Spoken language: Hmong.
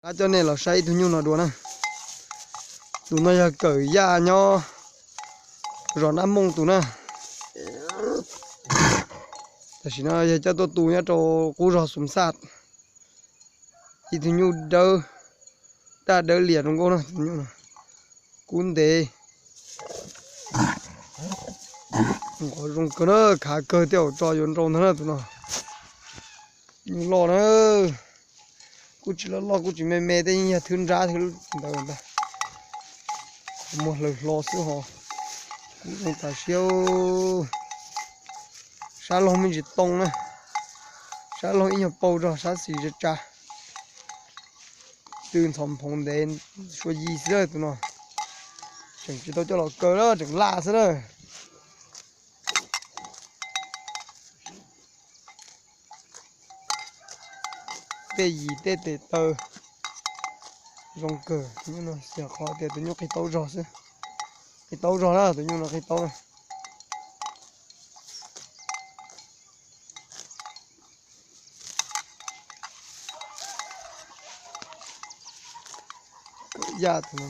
Rov coj nej los saib ib tug nyuj no dua na. Tus no yog Kawm Yaj nyob zos Nab Mooj tus na. Tam sim no yog coj tuaj tu nyob rau qub zos Xoom Xaj. Ib tug nyuj dawb, daj dawb lias zoo nkauj na, tus nyuj no kub ntev. Nqov zoo kawg na, khav kawg tej zaum tso yuav nrau ntag na tus no. Nyuj loj na, kuj tsis loj loj kuj tsis me me, tej yeej yog thwb nrab thwb ntawd ntag. Muag hlaws hlo xwb ho. Kub zoo tas siab. Sab laug me ntsis too na, sab laug ib nyuag paug zog, sab xis tsa tsa. Tw ntxhov nphoov ntev, sua yi xwb tus no. Tseem tsis tau coj los kaw na, tseem laj xwb na. Tej yim tej tes taw zoo kawg, xyov qhov tias tus nyuj qis taub zog xwb. Qis taub zog na, tus nyuj no qis taub na. Kawm Yaj tus no.